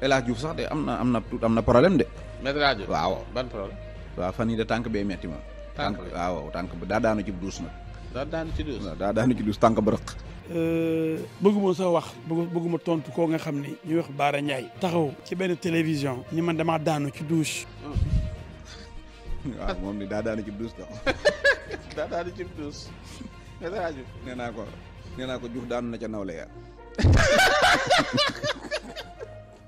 El Hadj Diouf sax de am na problème de. Maître El Hadj Diouf waaw ban problème. waaw fan yii de tànk bee metti ma. tànk bi waaw tànk bi daa daanu ci duus nag. daa daanu ci duus. waaw daa daanu ci duus tànk ba rëq. bëgguma sax wax bëgguma tontu koo nga xam ni ñuy wax Baara Ndiaye. taxaw ci benn télévision. ni man damaa daanu ci douche. waaw moom ni daa daanu ci duus dox. daa daanu ci duus. Maître El Hadj Diouf nee naa ko Diouf daanu na ca nawle ya.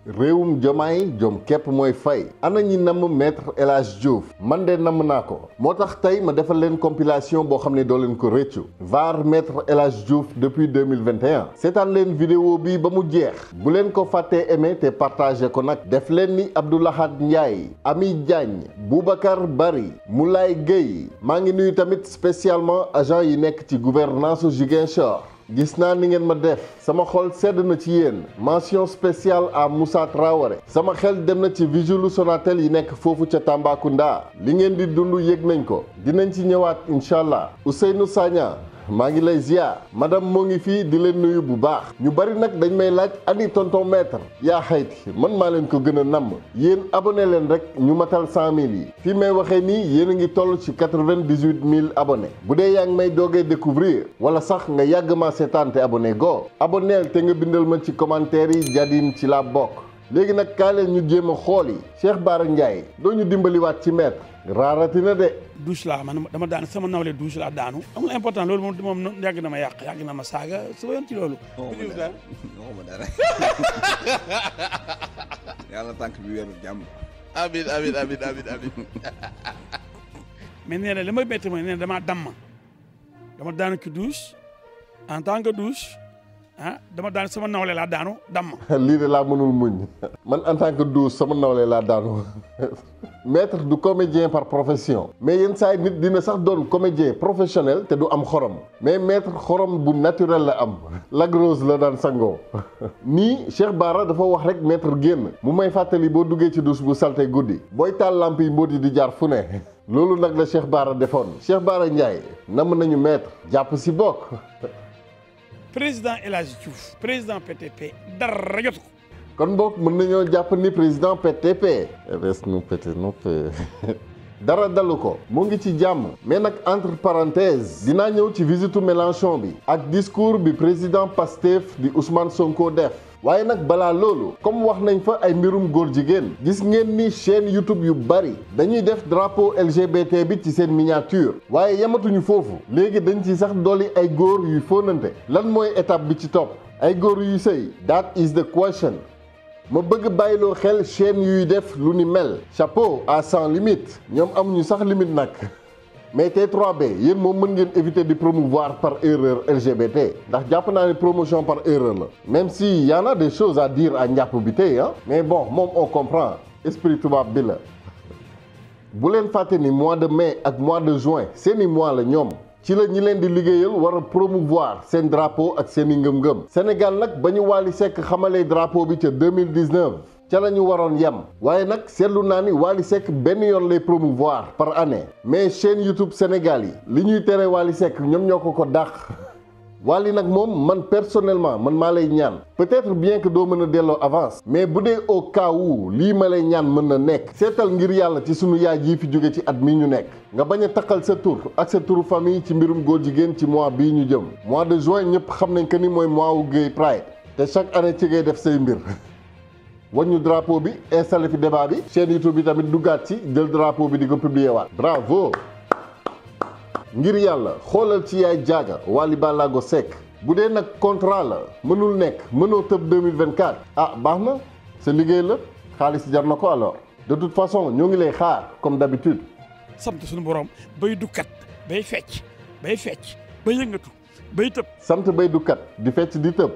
réewum jomaay jom képp mooy fay ana ñi namm maître El Hadj Diouf man de namm naa ko moo tax tey ma defal leen compilation boo xam ne doo leen ko rëccu var maître El Hadj Diouf depuis 2021 seetaan leen vidéo bi ba mu jeex bu leen ko fàttee aimé te partagé ko nag def leen ni Abdoulahad Ndiaye Ami Diagne Boubacar Bari Moulay Gueye maa ngi nuyu tamit spécialement agent yi nekk ci gouvernance Ziguinchor gis naa ni ngeen ma def sama xol sedd na ci yéen mention spéciale à Moussa Traoré sama xel dem na ci vigile Sonatel yi nekk foofu ca Tambacounda li ngeen di dund yëg nañ ko dinañ ci ñëwaat incha allah Ousseynou Sagna maa ngi lay ziar madame moo ngi fii di leen nuyu bu baax ñu bari nag dañ may laaj ani tonton maître yaa xayti man maa leen ko gën a namm yéen abonné leen rek ñu matal 100 000 yi fii may waxee nii yéen a ngi toll ci 98 000 abonnés bu dee yaa ngi may doogee découvrir wala sax nga yàgg ma seetaan te abonné go abonneel te nga bindal ma ci commentaire yi Jadine ci laa bokk léegi nag kaa leen ñu jéem a xool yi Cheikh Bara Ndiaye doo ñu dimbaliwaat ci maître raarati na de douche laa man dama daan sama nawle douche laa daanu amul important loolu moom yàgg na ma yàq yàgg na ma saaga su ma yoon ci loolu waxuma dara yàlla tànk bi weeru jàmm. amiin amiin amiin amiin amiin. mais nee na li may métti mooy nee na damaa dama daanu ci douche en tant que douche dama daan sama nawle laa daanu damm. lii de laa mënul muñ man en tant que douche sama nawle laa daanu maître du comédien par profession mais yenn saa yi nit dina sax doon comédien professionnel te du am xorom mais maître xorom bu naturel la am lagrose la daan sangoo nii Cheikh Bara dafa wax rek maître génn mu may fàttali boo duggee ci douche bu salte guddi booy taal lamp yi mbóot yi di jaar fu ne loolu nag la Cheikh Bara defoon Cheikh Bara Ndiaye namm nañu maître jàpp si bokk président El Hadj Diouf président PTP dara jotu ko. kon boog mën nañoo jàpp ni président PTP res nu pété nopp dara dalu ko mu ngi ci jàmm mais nag entre parenthèses dinaa ñëw ci visitu Mélenchon bi ak discours bi président Pastef di Ousmane Sonko def waaye nag balaa loolu comme wax nañ fa ay mbirum góor jigéen gis ngeen ni chaîne YouTube yu bari dañuy def drapeau LGBT bi ci seen miniature waaye yamatuñu foofu léegi dañ ci sax dolli ay góor yuy fóonante lan mooy étape bi ci topp ay góor yuy sëy that is the question ma bëgg bàyyiloo xel chaîne yuy def lu ni mel chapeau à sans limite ñoom amuñu sax limite nag mais T3B yéen moom mën ngeen éviter di promouvoir par erreur LGBT ndax jàpp naa ne promotion par erreur la même si y en a des choses à dire à njàpp bi tey mais bon moom on comprend esprit tubaab bi la bu leen fàtte ni mois de mai ak mois de juin seeni mois la ñoom ci la ñi leen di liggéeyal war a promouvoir seen drapeau ak seen i ngëm-ngëm Sénégal nag ba ñu Wally Seck xamalee drapeau bi ca 2019 ca la ñu waroon yem waaye nag seetlu naa ni Wally Seck benn yoon lay promouvoir par année mais chaîne YouTube Sénégal yi li ñuy tere Wally Seck ñoom ñoo ko dàq Wally nag moom man personnellement man maa lay ñaan peut-être bien que doo mën a delloo avance mais bu dee au cas où lii ma lay ñaan mën na nekk seetal ngir yàlla ci sunu yaay jii fi jóge ci at mi ñu nekk nga bañ a taqal sa tur ak sa turu famille ci mbirum góor jigéen ci mois bii ñu jëm mois de juin ñëpp xam nañ que ni mooy mois wu Gay Pride te chaque année ci ngay def say mbir wañu drapeau bi installé fi débat bi chaîne YouTube bi tamit duggaat ci jël drapeau bi di ko publier waat bravo ngir yàlla xoolal ci yaay jaaga Wally Ballago Seck bu dee nag contrat la mënul nekk mënoo tëb 2024 baax na sa liggéey la xaalis jar na ko alors de toute façon ñoo ngi lay xaar comme d'habitude sant suñu borom bay dukkat bay fecc bay yëngatu bay tëb sant bay dukkat di fecc di tëb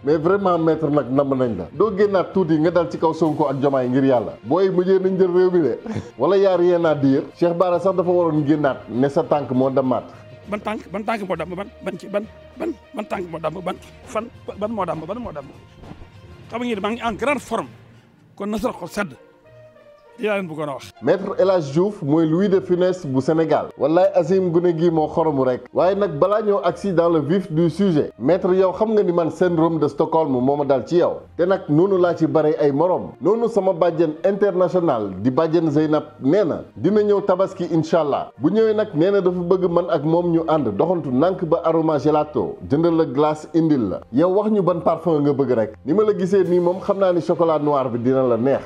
mais vraiment maître nag namm nañ la doo génnaat tuuti nga dal ci kaw Sonko ak Diomaye ngir yàlla booy mujjee nañ jël réew mi de wala yaa rien à dire Cheikh Bara sax dafa waroon génnaat ne sa tànk moo damaat ban tànk moo damm ban tànk moo damm ban moo damm xam nga maa ngi en grande forme kon na sa xol sedd yaa leen bëggoon a wax. maître El Hadj Diouf mooy Louis de Funès bu Sénégal wallaay Azim gune gi moo xoromu rek waaye nag balaa ñëw agsi dans le vif du sujet maître yow xam nga ni man syndrome de Stockholm moo ma dal ci yow te nag noonu laa ci bare ay morom noonu sama bàjjen international di bàjjen Zeynab nee na dina ñëw tabaski incha allah bu ñëwee nag nee na dafa bëgg man ak moom ñu ànd doxantu nànk ba Aroma Gelato jëndal la glace indil la yow wax ñu ban parfum nga bëgg rek ni ma la gisee nii moom xam naa ni chocolat noir bi dina la neex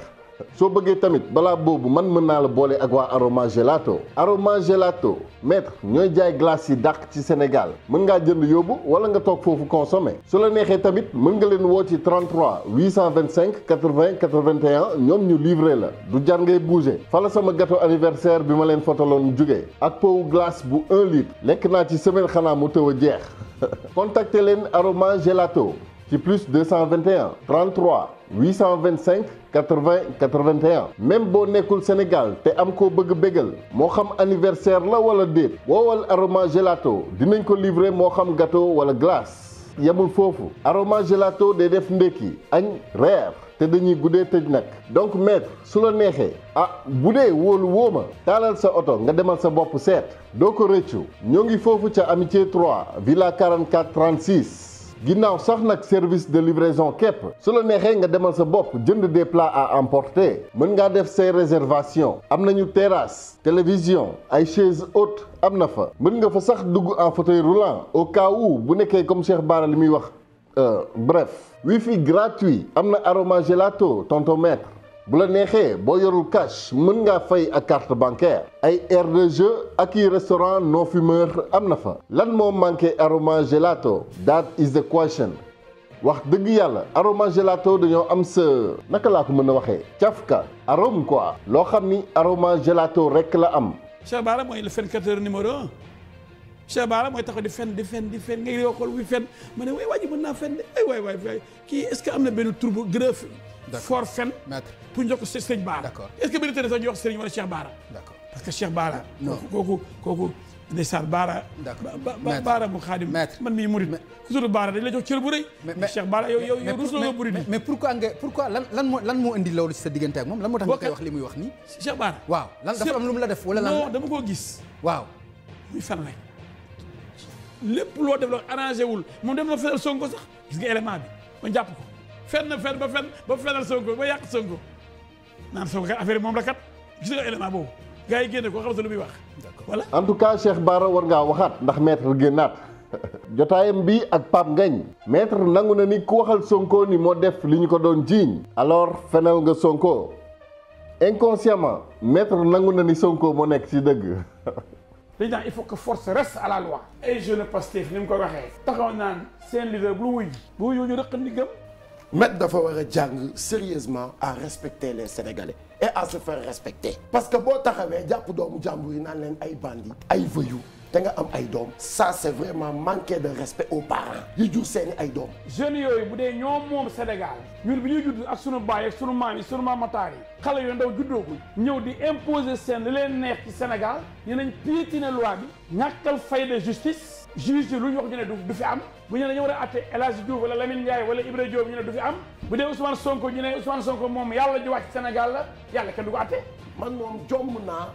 soo bëggee tamit balaa boobu man mën naa la boole ak waa Aroma Gelato Aroma Gelato maître ñooy jaay glace yi dàq ci Sénégal mën ngaa jënd yóbbu wala nga toog foofu consommer su la neexee tamit mën nga leen woo ci 33 825 80 81 ñoom ñu livré la du jar ngay bouger fala sama gâteau anniversaire bi ma leen fotaloon jugee ak powu glace bu 1 litre lekk naa ci semaine xanaa mu tëw a jeex contacter leen Aroma Gelato ci plus 221 33 825 80 81 même boo nekkul Sénégal te am koo bëgg bégal moo xam anniversaire la wala déet woowal Aroma Gelato dinañ ko livrer moo xam gâteau wala glace yemul foofu Aroma Gelato day def ndékki añ reer te dañuy guddee tëj nag donc maître su la neexee bu dee wóolu wóoma taalal sa oto nga demal sa bopp seet doo ko rëccu ñoo ngi foofu ca Amitié 3 Villa 44 36 ginnaaw sax nag service de livraison képp su la neexee nga demal sa bopp jënd des plats à emporter mën ngaa def say réservation am nañu terrasse télévision ay chaises hautes am na fa mën nga fa sax dugg en fauteuil roulant au cas où bu nekkee comme Cheikh Bara li muy wax bref wifi gratuit am na Aroma Gelato tonton maître bu la neexee boo yorul cash mën ngaa fay ak carte bancaire ay aire de jeu ak i restaurant non fumeur am na fa lan moo manqué Aroma Gelato that is the question wax dëgg yàlla Aroma Gelato dañoo am sa naka laa ko mën a waxee cafka arôme quoi loo xam ni Aroma Gelato rek la am. Cheikh Bara mooy le fenkateur numéro 1 Cheikh Bara mooy taxaw di fen ngay yoo xool wuy fen ma ne waay waa ji mën naa fen de ay waay kii est-ce que am na benn tur bu gën a fort fen pour ñu jox ko sëñ Bara est-ce que benn tëdd sax ñu wax sëriñ wala Cheikh Bara parce que Cheikh Bara kooku ndeysaan Bara Bara mu xaadim man mii murit ku tudd Bara dañ la jox cër bu rëy mais Cheikh Bara yow rusloo nga murit mais pourquoi lan moo indi loolu ci sa diggante ak moom lan moo tax nga koy wax li muy wax nii Cheikh Bara waaw lan dafa am lu mu la def wala lan non dama koo gis waaw muy fen rek lépp loo def la arrangé wul moom dem na fenal Sonko sax gis nga élément bi ma jàpp ko fen ba fenal Sonko ba yàq Sonko naan Sonko kat affaire moom la kat gis nga élément boobu gars yi génne ko xamante lu muy wax voilà en tout cas Cheikh Bara war ngaa waxaat ndax maître génnaat jotaayam bi ak Pape Ngagne maître nangu na ni ku waxal Sonko ni moo def li ñu ko doon jiiñ alors fenal nga Sonko inconsciemment maître nangu na ni Sonko moo nekk ci dëgg président il faut que force reste à la loi ay jeune Pastef ni mu ko waxee taxaw naan seen leader bu wuy ñu rëq ndigam Maître dafa war a jàng sérieusement à respecter les Sénégalais et à se faire respecter parce que boo taxawee jàpp doomu jàmbur yi naan leen ay bandits ay voyous te nga am ay doom ça c'est vraiment manquer de respect aux parents yi jur seeni ay doom jeunes yooyu bu dee ñoom moom Sénégal ñun bi ñuy judd ak sunu baay ak sunu maam yi sunu maamataar yi xale yooyu ndaw juddoogul ñëw di imposer seen li leen neex ci Sénégal dinañ piétiner loi bi ñàkkal fayda justice juge yi lu ñu wax ñu ne du fi am bu ñu ne dañu war a atte El Hadji Diouf wala Lamine Ndiaye wala Ibra Diop ñu ne du fi am bu dee Ousmane Sonko ñu ne Ousmane Sonko moom yàlla ji wàcc Sénégal la yàlla kenn du ko atte man moom jomm naa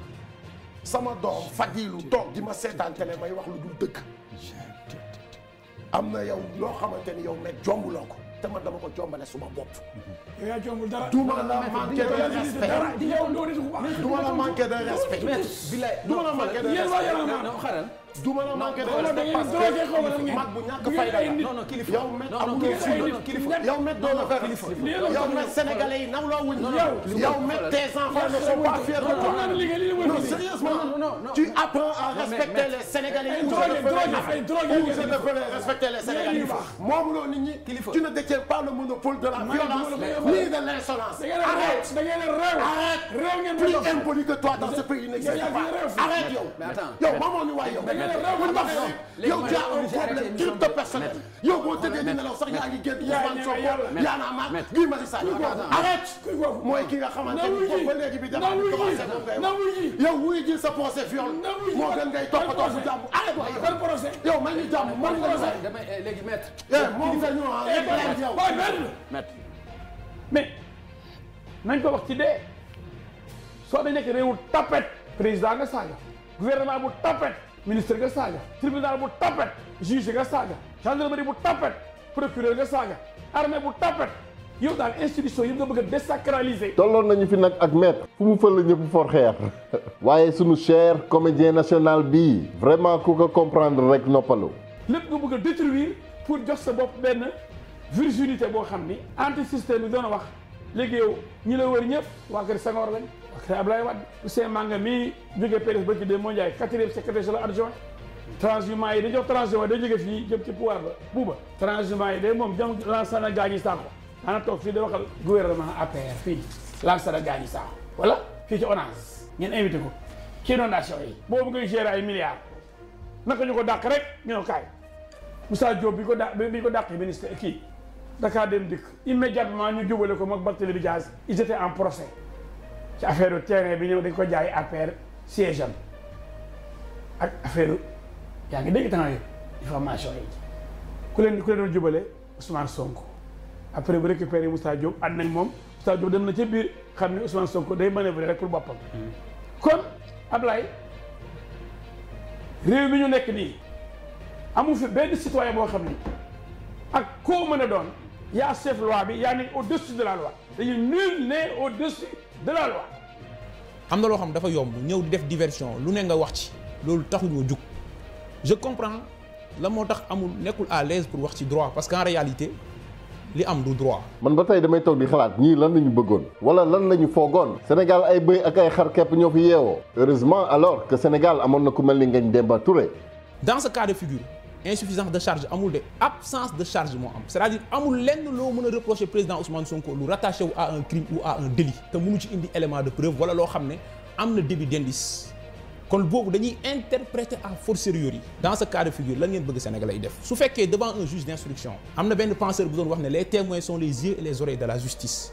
sama doom Fadilu toog di ma seetaan télé may wax lu dul dëgg am na yow loo xamante ni yow mais jombuloo ko te man dama ko jombale suma bopp. yow yaa jombul dara. du ma la manqué de respect. du ma la manqué de respect. du ma la manqué de respect. du ma la manqué de respect parce que mag bu ñàkk fayda la. non non kilifa yow met amuloo fulla yow met doo la faire yow met sénégalais yi nawloo wuñ yow met tes enfants ne sont pas fiers de toi. non sérieusement tu apprends à respecter les sénégalais. ou je devrais respecter les sénégalais. moomuloo nit ñi tu ne détiens pas le monopole de la violence ni de l'insolence. Arrête plus impoli que toi dans ce pays n'existe pas. Arrête yow maman ni waay yow. yow tu as un problème crypto personnel. yow boo tëddee di nelaw sax yaa ngi génn Ousmane Sonko Y'en a marre Guy Marius Sagna. arrête mooy ki nga xamante ni boobu ba léegi bi dafa commencé moom ngay wax. yow wuy ji sa procès viol moo gën ngay toppatoo su jàmm. arrête waay yow man ñu jàmm man nga ñu léegi maître. moom nga ñu mais nañ ko wax ci dee soo da nekk réewu tapet président nga saaga gouvernement bu tapet ministre nga saaga tribunal bu tapet juge nga saaga gendarmerie bu tapet procureur nga saaga armée bu tapet yow daal institution yi nga bëgg a désacraliser. tolloon nañu fi nag ak maître fu mu fël la ñëpp for xeer waaye sunu cher comédien national bii vraiment ku ko comprendre rek noppalu. lépp nga bëgg a détruire pour jox sa bopp benn virginité boo xam ni anti système bi doon wax léegi yow ñi la wër ñëpp waa kër Senghor lañ waa kër Abdoulaye Wade Ousseyn Manga mii jógee PDS ba ci de moo Ndiaye 4e secrétaire général adjoint transhumant yi dañ jox transhumant day jógee fii jëm ci pouvoir ba buuba transhumant yi day moom jëm Lansana Gagny Sakho daana toog fii da waxal gouvernement APR fii Lansana Gagny Sakho voilà fii ci ONAS ngeen invité ko ci inondation yi boobu ngay gérer ay milliards naka ñu ko dàq rek ñu ne kaay Moussa Diop bi ko dàq ministre kii Dakar Dem Dikk immédiatement ñu jubale ko moom Barthélémy Dias ils étaient en procès ci affaire terrain bi ñëw dañ ko jaay APR siège am ak affaire yaa ngi dégg temps yii information yi ku leen doon jubale Ousmane Sonko après bu récupéré Moussa Diop ànd nañ moom Moussa Diop dem na ca biir xam ne Ousmane Sonko day manœuvrer rek pour boppam. kon Ablaye réew mi ñu nekk nii amul fi benn citoyen boo xam ni ak koo mën a doon yaa chef loi bi yaa nekk au-dessus de la loi dañuy nul n'est au-dessus de la loi. am na loo xam dafa yomb ñëw di def diversion lu ne nga wax ci loolu taxuñoo jug je comprends la moo tax amul nekkul à l'aise pour wax ci droit parce qu'en réalité li am du droit. man ba tey damay toog di xalaat ñii lan la ñu bëggoon wala lan la ñu foogoon Sénégal ay bëy ak ay xar kepp ñoo fi yeewoo heureusement alors que Sénégal amoon na ku mel ni Ngagne Demba Touré. dans ce cas de figure insuffisance de charge amul de absence de charge moo am c'est-à-dire amul lenn loo mën a reprocher président Ousmane Sonko lu rattaché wu à un crime ou à un délit te mënu ci indi élément de preuve wala loo xam ne am na début d'indice kon boobu dañuy interpréter à fortiori dans ce cas de figure lan ngeen bëgg Sénégalais yi def su fekkee devant un juge d'instruction am na benn penseur bu doon wax ne les témoins sont les yeux et les oreilles de la justice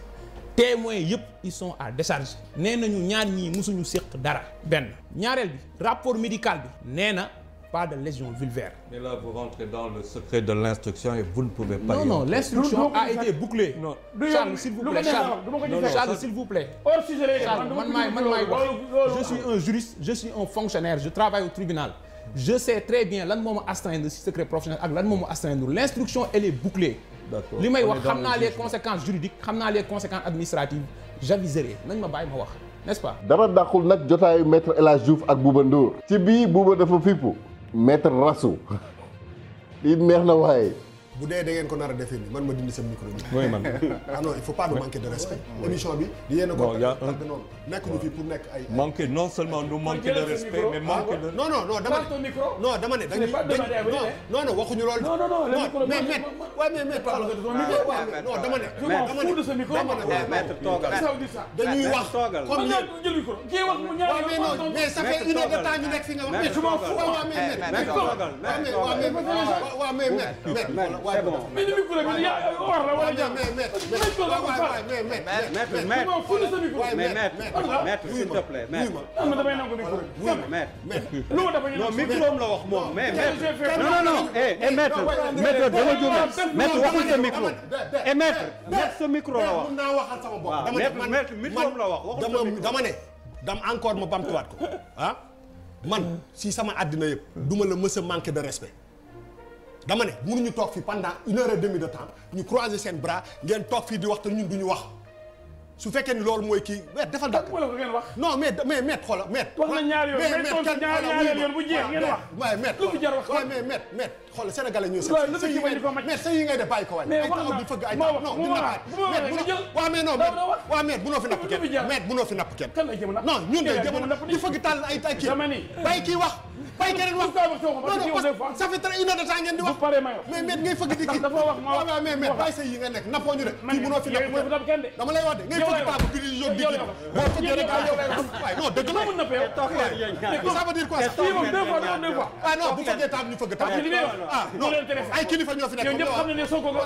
témoins yëpp ils sont à décharge nee nañu ñaar ñii musuñu séq dara benn ñaareel bi rapport médical bi nee na pas de lésion vulvaire. Mais là, vous rentrez dans le secret de l'instruction et vous ne pouvez pas. Non, l'instruction a été bouclée. Non. Charles, s'il vous plaît. Charles, s'il vous plaît. Charles, je suis un juriste, je suis un fonctionnaire, je travaille au tribunal. Je sais très bien lan moo ma astreindre ci secret professionnel ak lan moo ma astreindre. L'instruction, elle est bouclée. D'accord. Li may wax xam naa les conséquences juridiques, xam naa les conséquences administratives. J'aviserai. Nañ ma bàyyi ma wax, n'est-ce pas? dara dàqul nag jotaayu maître El Hadj Diouf ak Bouba Ndour. ci bii Bouba dafa fippu. maître Rassou lii neex na waaye. bu dee da ngeen ko nar a defee nii man ma dindi sa micro bi. Oui, man. Ah non il faut pas nous manquer de respect. émission bi di yéen a ko. noonu nekk ñu fi pour nekk ay. Manquer non seulement nous manquer de respect mais manquer de. non dama ne non dama ne dañuy non waxuñu loolu. non mais non dama ne. dañuy wax comme mais ça fait une heure de temps ñu nekk fi nga dama ne dam encore ma bamtuwaat ko ah man si sama àddina yëpp duma la mës a manquer de respect dama ne mënuñu toog fii pendant une heure et demie de temps ñu croiser seen bras ngeen toog fii di wax te ñun duñu wax su fekkee ni loolu mooy kii defal dàq. wala ko ngeen wax. non mais xoolal wax na ñaari yoon ñaari yoon bu jeex ngeen wax. waaye lu fi jar wax xoolal sénégalais ñooy sa yi ngay def bàyyi ko waay ay taxaw di fëgg ay non waaw mais bunoo fi napp kenn bunoo fi napp kenn non ñun de jamono di fëgg tàll ay kii bàyyi kii wax bàyyi keneen wax ça fait une heure de temps ngeen di wax mais ngay fëgg di kii waaw mais bàyyi sa yi nga nekk nappoo ñu de kii bunoo fi napp kenn dama lay wax de ngay fëgg taabu bi di jóg di kii boo fëggee rek waaye non dëgg la ça veut dire quoi ah non bu fëggee taabu ñu fëgg taabu ah non ay kilifa ñoo fi nekk ñëpp xam ne Sonko ko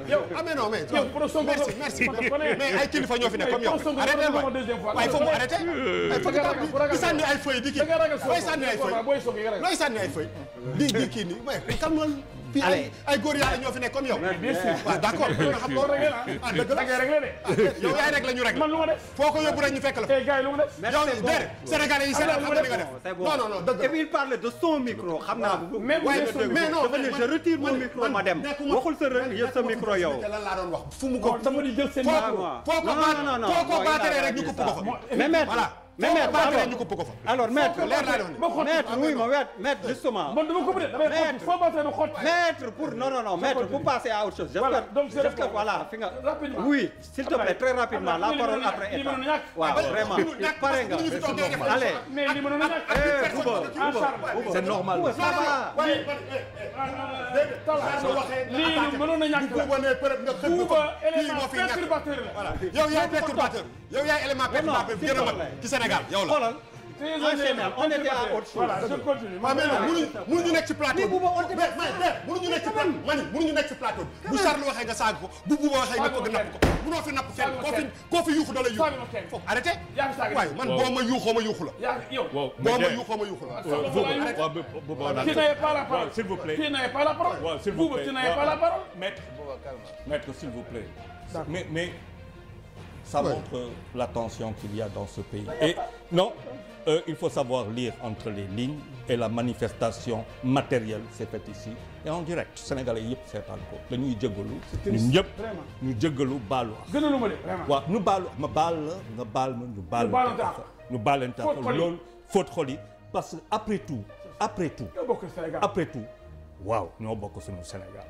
yow ah mais non mais merci mais ay kilifa ñoo fi nekk comme yow arrêté waaye faut mu arrêté ay fëgg taabu bi sànni ay feuilles di kii looy sànni ay feuilles di kii nii mais calme fii ay góor yàlla ñoo fi nekk comme yow. bien sûr waaw d'accord xam nga réglé la ah dëgg la ngay réglé de. yow yaay réglé ñu réglé. man lu ma def. foo ko yóbbu rek ñu fekk la. gars yi lu ma def. yow déedéet Sénégalais yi xam nga li nga def. non non dëgg la. et puis il parle de son micro xam naa bu. mais non dafa ne je retire mon micro ma dem. waxul sa micro yow. lan laa doon wax fu mu ko. dama di jël seen foo ko baateree rek ñu ko ko fa. mais maître mais maître ñu ko ko fa. alors maître leer laa doon maître oui ma maître justement. man dama ko bëgg damay xotti foo baateree ma xotti. maître pour non maître pour passer à autre chose. j'espère voilà fi nga. oui s'il te plaît très rapidement la parole après état. waaw vraiment pare nga. allez mais li mënoon a ñàkk. Bouba c'est normal. ça va. lii mënoon a ñàkk. Bouba élément perturbateur la. yow yaay perturbateur. yow yaay élément perturbateur bi gën a mag ci Sénégal yow la. on était à autre chose. Voilà, je continue. mënuñu nekk ci plateau. mënuñu nekk ci plateau. mani mënuñu nekk ci plateau. bu Charles waxee nga saag ko bu Bouba waxee nga bëgg napp ko. mënoo fi napp kenn koo fi yuuxu da lay yuuxu. foog arrêté. waaye man boo ma yuuxoo ma yuuxu la. boo ma yuuxoo ma yuuxu la. Qui n'avait pas la parole. S'il vous plaît. Qui n'avait pas la parole. S'il vous Bouba, plaît. qui n'avait pas la parole. Maître, s'il vous plaît. Mais ça montre la tension qu'il y a dans ce pays. Et non, il faut savoir lire entre les lignes et la manifestation matérielle s'est faite ici et en direct. Sénégalais yëpp seetaan ko dañuy jéggalu ñun ñëpp ñu jéggalu baalu gënalu ma de vraiment. waaw ñu baalu ma baal la nga baal ma ñu baalante ak loolu faute xol yi parce que après tout waaw ñoo bokk suñu Sénégal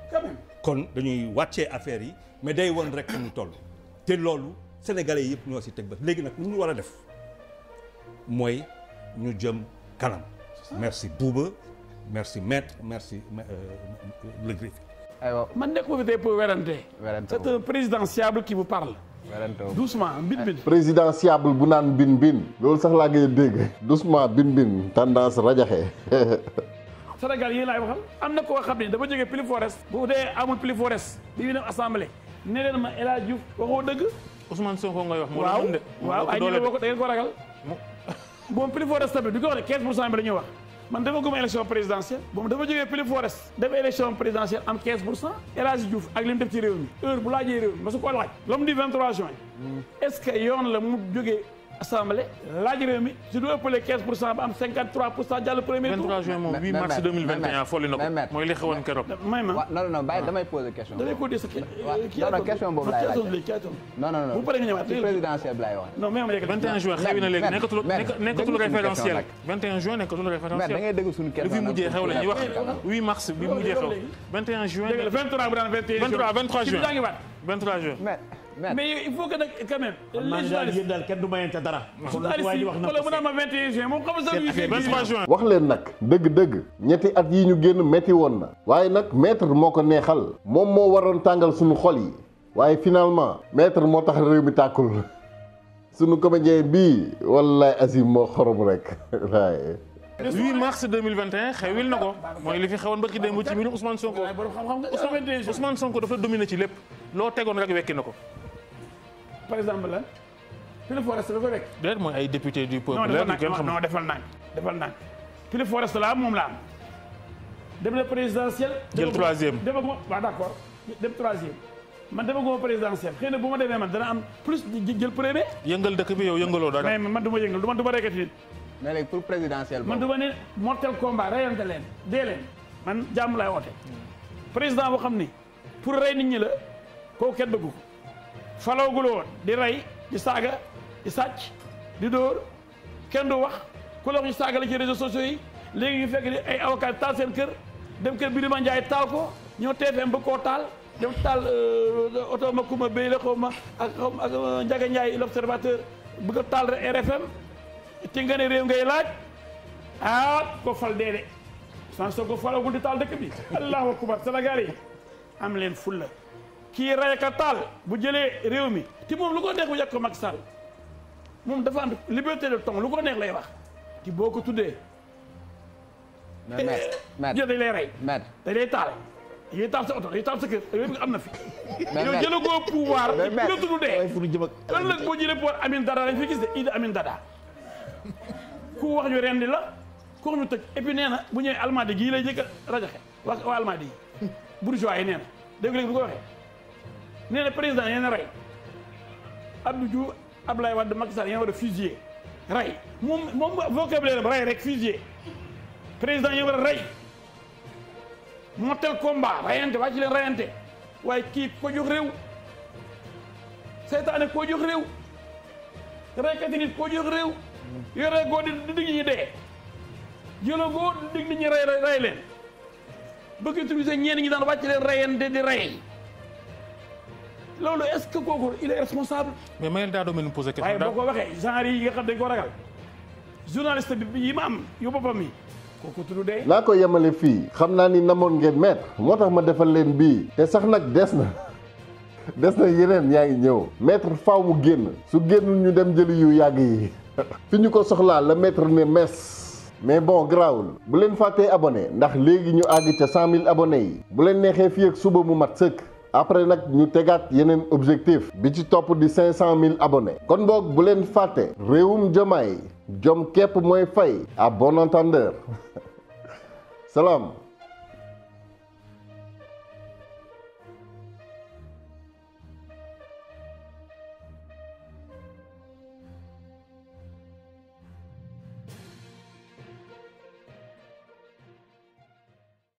kon dañuy wàccee affaire yi mais day woon rek ñu toll te loolu sénégalais yëpp ñoo si teg ba léegi nag lu ñu war a def mooy ñu jëm kanam. Merci Bouba, merci Maître, merci le greffier. aywa man nekkuma fi tey pour werante. C'est un présidentiable qui vous parle. doucement bin bin. présidentiable bu naan bin bin loolu sax laa gën a dégg doucement bin bin tendance rajaxe. Sénégal yéen laay waxal am na koo xam ne dafa jógee Pili Forest bu dee amul Pili Forest bi ñu dem assemblée ne leen ma El Hadj Diouf waxoo dëgg. Ousmane Sonko ngay wax. waaw ay ñu ko da ngeen ko ragal. bon Pili Forest tamit du ko wax ne 15% bi la ñuy wax man dafa gëm élection présidentielle bon dafa jógee Pili Forest def élection présidentielle am 15% El Hadj Diouf ak li mu def ci réew mi heure bu laajee réew mi ma su ko laaj l'homme du 23 juin est-ce que yoon la mu jógee assemblée laaj réew mi su du ëppalee 15% ba am 53% jàll premier tour. 23 juin moom 8 mars 2021 folli na ko mooy li xewoon keroog. may ma non bàyyi damay poser question. damay poser sa non question boobu laay laaj. non bu paree nga ñëwaat ci présidentiel bi laay wax. non mais 21 juin xewi na léegi nekkatul référentiel 21 juin nekkatul référentiel. da ngay dégg suñu question lu fi mujjee xew la ñuy wax 8 mars bi mujjee xew 21 juin. 23 bu daan 23 juin 23 juin. mais il faut que nag quand même. les journalistes yéen daal kenn du mayante dara. wala mu naan ma 21 juin moom xam nga 23 juin. wax leen nag dëgg-dëgg ñetti at yi ñu génn metti woon na waaye nag maître moo ko neexal moom moo waroon tàngal suñu xol yi waaye finalement maître moo tax réew mi tàkkul suñu comédien bii wallaay Azim moo xorom rek waaye. 8 mars 2021 xewil na ko mooy li fi xewoon ba ki démb ci mbirum Ousmane Sonko. Ousmane Sonko dafa dominé ci lépp loo tegoon rek wekki na ko. par exemple lan Pili Forest dafa wekk. déedéet mooy ay député du peuple. non defal naa Pili Forest la moom la am dem na présidentiel. jël troisième demaguma waaw d'accord dem troisième man demaguma présidentiel xëy na bu ma demee man dana am plus jël premier. yëngal dëkk bi yow yëngaloo dara. mais man du ma yëngal du ma rekkati nit. mais léegi pour présidentiel man du ma ne mortel combat reyante leen dee leen man jàmm laay woote. président boo xam ni pour rey nit ñi la kooku kenn bëggu ko falooguloo woon di rey di saaga di sàcc di dóor kenn du wax ku la wax ñu saaga la ci réseaux sociaux yi léegi ñu fekk ni ay avocat taal seen kër dem kër Birima Ndiaye taal ko ñëw TFM ba koo taal dem taal oto ma kuma béy la xaw ma ak Ndiaga Ndiaye l'observateur bëgg a taal RFM te nga ne réew ngay laaj ko fal dee de sans soo ko falagul di taal dëkk bi allahu akbar Sénégal yi am leen fulla kii rayaka taal bu jëlee réew mi te moom lu ko neex bu yàgg ko Macky Sall moom dafa am liberté de ton lu ko neex lay wax te boo ko tuddee dañ lay rey dañ lay taal dañuy taal sa oto dañuy taal sa kër yooyu am na fi yow jëlagoo pouvoir ki la tudd dee ëllëg boo jëlee pouvoir Amin Dada dañ fi gis de Idi Amin Dada ku wax ñu rendi la ku wax ñu tëj et puis nee na bu ñëwee Almadi gii lay jëkk a rajaxe waa Almadi yi bourgeois yi nee na dégg nga bu ko waxee nee na président yéen a rey Abdou Diouf Abdoulaye Wade Macky Sall yéen war a fusiller rey moom vocabulaire rey rek fusiller président yéen war a rey mortel combat rayante waa ci leen rayante waaye kii ko jox réew seytaane koo jox réew reykati nit koo jox réew yore goo di digg ñi dee jëlo goo di digg nit ñi ray leen bëgg utiliser ñenn ñi daan wàcc leen rayante di rey loolu est-ce que kooku il est responsable. mais Mayel daa doon mën poser question. waaye boo ko waxee genre yi nga xam dañ ko ragal journaliste bi yi ma am yu boppam mi kooku tudd dee. naa ko yemale fii xam naa ni namoon ngeen maître moo tax ma defal leen bii te sax nag des na yeneen yaa ngi ñëw maître faaw mu génn su génnul ñu dem jëli yu yàgg yi fi ñu ko soxlaa la maître ne mes mais bon garaawul bu leen fàttee abonné ndax léegi ñu àgg ca 100 000 abonnés yi bu leen neexee fii ak suba mu mat sëkk après nag ñu tegaat yeneen objectif bi ci topp di 500 000 abonnés kon boog bu leen fàtte réewum Diomaye jom képp mooy fay à bon entendeur salaam